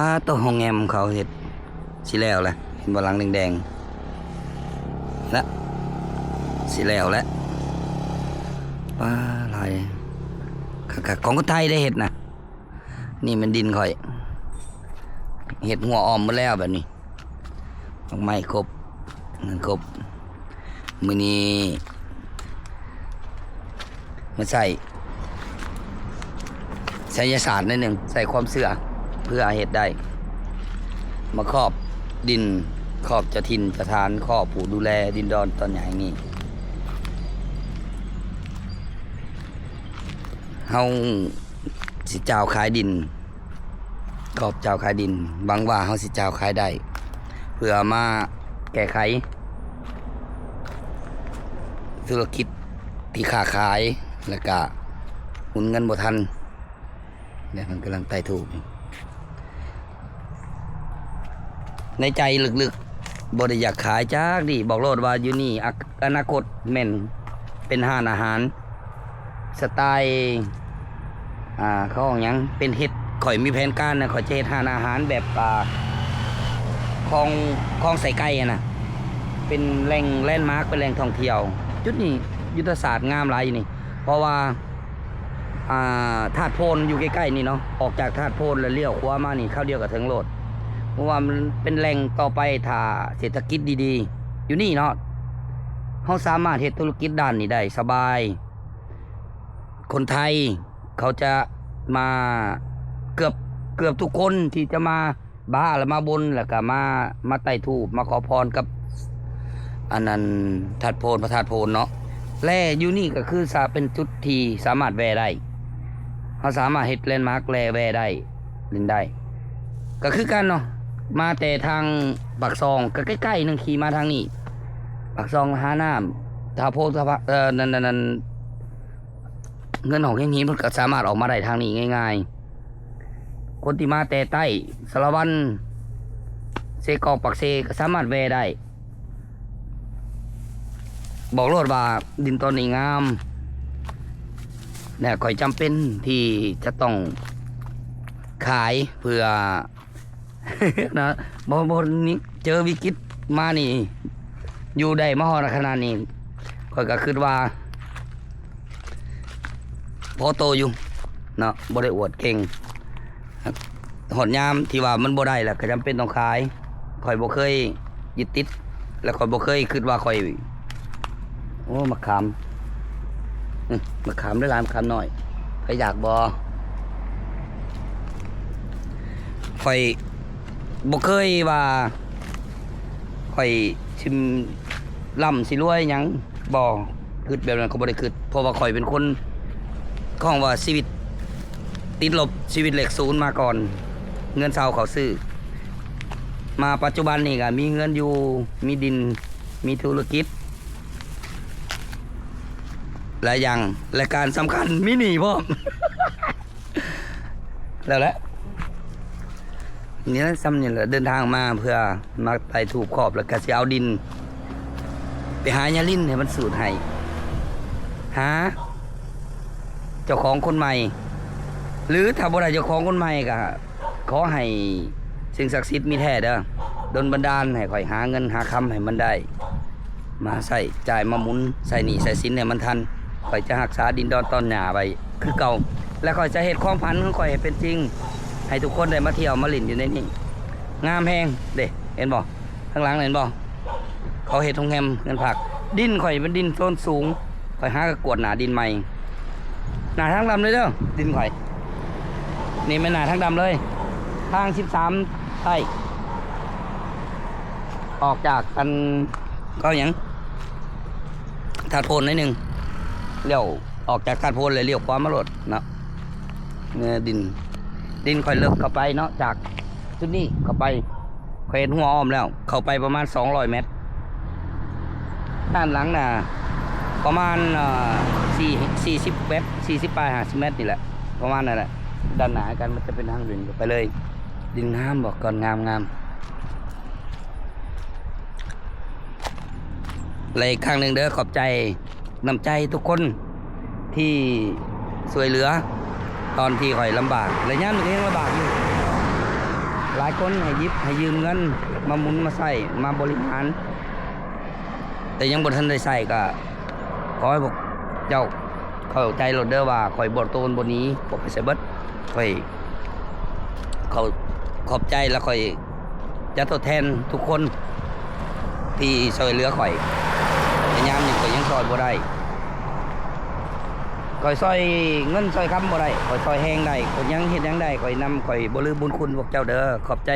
ປາໂຕ ໂຮງແຮມເຂົາເຮັດຊິແລ້ວແຫຼະ ເຫັນບໍ່ ຫຼັງແດງໆ ລະ ຊິແລ້ວແຫຼະ. ປາ ຫຼາຍຄັກໆ ຂອງຄົນໄທໄດ້ເຮັດນະ. ນີ້ແມ່ນດິນຂ້ອຍ ເຮັດຮົ້ວອ້ອມໝົດແລ້ວແບບນີ້ ດອກໄມ້ຄົບ ນັ້ນຄົບ. ມື້ນີ້ມາໃຊ້ໄສຍະສາດໜ້ອຍໜຶ່ງ ໃຊ້ຄວາມເຊື່ອເພື່ອເຮັດໄດ້ ມາຄອບດິນ ຄອບເຈົ້າຖິ່ນເຈົ້າຖານ ຄອບຜູ້ດູແລດິນດອນຕອນຫຍ້າແຫ່ງນີ້. ເຮົາຊິຈ້າວຂາຍດິນ ຂອບຈ້າວຂາຍດິນ ຫວັງວ່າເຮົາຊິຈ້າວຂາຍໄດ້ ເພື່ອມາແກ້ໄຂທຸລະກິດທີ່ຄ້າຂາຍ ແລ້ວກະໝູນເງິນບໍ່ທັນ. ແລ້ວມັນກຳລັງໄຕ່ທູບຢູ່ ໃນໃຈເລິກໆ ບໍ່ໄດ້ຢາກຂາຍຈັກດີ້ ບອກໂລດວ່າຢູ່ນີ້ ອະ ອະນາຄົດແມ່ນເປັນຮ້ານອາຫານ ສະໄຕ ອ່າ ເຂົາເອີ້ນຫຍັງ ເປັນເຮັດ ຂ້ອຍມີແຜນການນະ ຂ້ອຍຈະເຮັດຮ້ານອາຫານແບບ ອ່າ ຂອງ ຂອງໃສ່ໄກ່ຫັ້ນນະ ເປັນແຫຼ່ງແລນມາກ ເປັນແຫຼ່ງທ່ອງທ່ຽວ. ຈຸດນີ້ຍຸດທະສາດງາມຫຼາຍຢູ່ນີ້ ເພາະວ່າ ອ່າ ທາດໂພນຢູ່ໃກ້ໆນີ້ເນາະ ອອກຈາກທາດໂພນແລ້ວລ້ຽວຂວາມານີ້ ຄາວດຽວກໍເຖິງໂລດ ເພາະວ່າມັນເປັນແຫຼ່ງຕໍ່ໄປ ຖ້າເສດຖະກິດດີໆຢູ່ນີ້ເນາະ ເຮົາສາມາດເຮັດທຸລະກິດດ້ານນີ້ໄດ້ສະບາຍ. ຄົນໄທເຂົາຈະມາເກືອບ ເກືອບທຸກຄົນທີ່ຈະມາ ບ້າ ແລ້ວມາບົນ ແລ້ວກະມາ ມາໄຕ້ທູບ ມາຂໍພອນກັບ ອັນນັ້ນ ທາດໂພນ ພະທາດໂພນເນາະ ແລະ ຢູ່ນີ້ກໍຄືສາ ເປັນຈຸດທີ່ສາມາດແວ່ໄດ້ ເຮົາສາມາດເຮັດແລນມາກ ແລແວ່ໄດ້ ຫຼິ້ນໄດ້ ກໍຄືກັນເນາະ ມາແຕ່ທາງປາກຊ່ອງ ກໍໃກ້ໆໜຶ່ງ ຂີ່ມາທາງນີ້ ປາກຊ່ອງ ທ່ານ້ຳ ທ່າໂພ ທ່າ ເອີ ນັ້ນ ນັ້ນ ນັ້ນ ເຮືອນຫອງແຄມຫີນ ເພິ່ນກໍສາມາດອອກມາໄດ້ທາງນີ້ງ່າຍໆ. ຄົນທີ່ມາແຕ່ໃຕ້ ສາລະວັນ ເຊກອງ ປາກເຊ ກໍສາມາດແວ່ໄດ້. ບອກໂລດວ່າດິນຕອນນີ້ງາມ ແລະ ຂ້ອຍຈຳເປັນທີ່ຈະຕ້ອງຂາຍເພື່ອ ນະ ບໍ່ ບໍ່ ນີ້ ເຈີວິກິດມານີ້ ຢູ່ໄດ້ມາຮອດຂະນາດນີ້ ຂ້ອຍກໍຄິດວ່າພໍໂຕຢູ່ເນາະ ບໍ່ໄດ້ອວດເກັ່ງ. ຮອດຍາມທີ່ວ່າມັນບໍ່ໄດ້ແລ້ວ ກໍຈຳເປັນຕ້ອງຂາຍ. ຂ້ອຍບໍ່ເຄີຍຍຶດຕິດ ແລະ ຂ້ອຍບໍ່ເຄີຍຄິດວ່າຂ້ອຍ ໂອ້ ໝາກຂາມ ອື ໝາກຂາມຫຼາຍໆ ໝາກຂາມນ້ອຍ ໃຜຢາກບໍ່? ຂ້ອຍບໍ່ເຄີຍວ່າຂ້ອຍຊິລ້ຳຊິລວຍຫຍັງ ບໍ່ ຄິດແບບນັ້ນກໍບໍ່ໄດ້ຄິດ ເພາະວ່າຂ້ອຍເປັນຄົນ ເຂົາເອີ້ນວ່າຊີວິດຕິດລົບ ຊີວິດເລກສູນມາກ່ອນ ເຮືອນເຊົ່າເຂົາຊື້ ມາປັດຈຸບັນນີ້ກໍມີເຮືອນຢູ່ ມີດິນ ມີທຸລະກິດ ຫຼາຍຢ່າງ ແລະ ການສຳຄັນມີໜີ້ພ້ອມ ແລ້ວແຫຼະ ນີ້ແຫຼະ ສ່ຳນີ້ແຫຼະ ເດີນທາງມາເພື່ອມາໄຕ່ທູບຂອບ ແລ້ວກະຊິເອົາດິນໄປຫາຍາລິນໃຫ້ມັນສູດໃຫ້ ຫາເຈົ້າຂອງຄົນໃໝ່ ຫຼື ຖ້າບໍ່ໄດ້ເຈົ້າຂອງຄົນໃໝ່ກະ ຂໍໃຫ້ສິ່ງສັກສິດມີແທ້ເດີ ດົນບັນດານໃຫ້ຂ້ອຍຫາເງິນຫາຄຳໃຫ້ມັນໄດ້ ມາໃຊ້ຈ່າຍມາໝູນ ໃຊ້ໜີ້ໃຊ້ສິນໃຫ້ມັນທັນ ຂ້ອຍຈະຮັກສາດິນດອນຕອນຫຍ້າໄວ້ຄືເກົ່າ ແລະ ຂ້ອຍຈະເຮັດຄວາມຝັນຂອງຂ້ອຍໃຫ້ເປັນຈິງ ໃຫ້ທຸກຄົນໄດ້ມາທ່ຽວມາຫຼິ້ນຢູ່ໃນນີ້ ງາມແຮງເດ້ ເຫັນບໍ່? ທາງຫຼັງເຫັນບໍ່? ເຂົາເຮັດໂຮງແຮມເຮືອນພັກ ດິນຂ້ອຍເປັນດິນໂຊນສູງ ຂ້ອຍຫາກໍກວດໜ້າດິນໃໝ່ ໜ້າທາງດຳເລີຍເດີ ດິນຂ້ອຍ ນີ້ແມ່ນໜ້າທາງດຳເລີຍ ທາງສິບສາມໃຕ້ ອອກຈາກອັນ ເຂົາຫຍັງ ທາດໂພນໜ້ອຍໜຶ່ງ ລ້ຽວ ອອກຈາກທາດໂພນແລ້ວລ້ຽວຂວາມາໂລດເນາະ ເນີ ດິນ ດິນຂ້ອຍເລິກເຂົ້າໄປເນາະ ຈາກຈຸດນີ້ເຂົ້າໄປ ຂ້ອຍເຮັດຮົ້ວອ້ອມແລ້ວ ເຂົ້າໄປປະມານສອງຮ້ອຍແມັດ ດ້ານຫຼັງນະປະມານ ເອີ ສີ່ ສີ່ສິບແມັດ ສີ່ສິບປາຍ ຫ້າສິບແມັດນີ້ແຫຼະ ປະມານນັ້ນແຫຼະ ດ້ານໜ້າກັນມັນຈະເປັນທາງດິນໄປເລີຍ ດິນງາມບໍ່ ກ່ອນງາມໆ. ແລະ ອີກຄັ້ງໜຶ່ງເດີ ຂອບໃຈ ນ້ຳໃຈທຸກຄົນທີ່ຊ່ວຍເຫຼືອຕອນທີ່ຂ້ອຍລຳບາກ ແລະ ຍາມນີ້ກໍຍັງລຳບາກຢູ່ ຫຼາຍຄົນໃຫ້ຢິບໃຫ້ຢືມເງິນມາໝູນມາໃຊ້ມາບໍລິຫານ ແຕ່ຍັງບໍ່ທັນໄດ້ໃຊ້ ກໍຂໍໃຫ້ພວກເຈົ້າເຂົ້າໃຈໂລດເດີວ່າຂ້ອຍບໍ່ໂຕນບໍ່ໜີ ບໍ່ໄປໃສເບິດ. ຂ້ອຍ ເຂົາ ຂອບໃຈ ແລະ ຂ້ອຍຈະທົດແທນທຸກຄົນທີ່ຊ່ອຍເຫຼືອຂ້ອຍ ແຕ່ຍາມນີ້ຂ້ອຍຍັງຊ່ອຍບໍ່ໄດ້. ຂ້ອຍຊ່ອຍເງິນຊ່ອຍຄຳບໍ່ໄດ້ ຂ້ອຍຊ່ອຍແຮງໄດ້ ຂ້ອຍຍັງເຮັດຫຍັງໄດ້ ຂ້ອຍນຳ ຂ້ອຍບໍ່ລືມບຸນຄຸນພວກເຈົ້າເດີ. ຂອບໃຈ.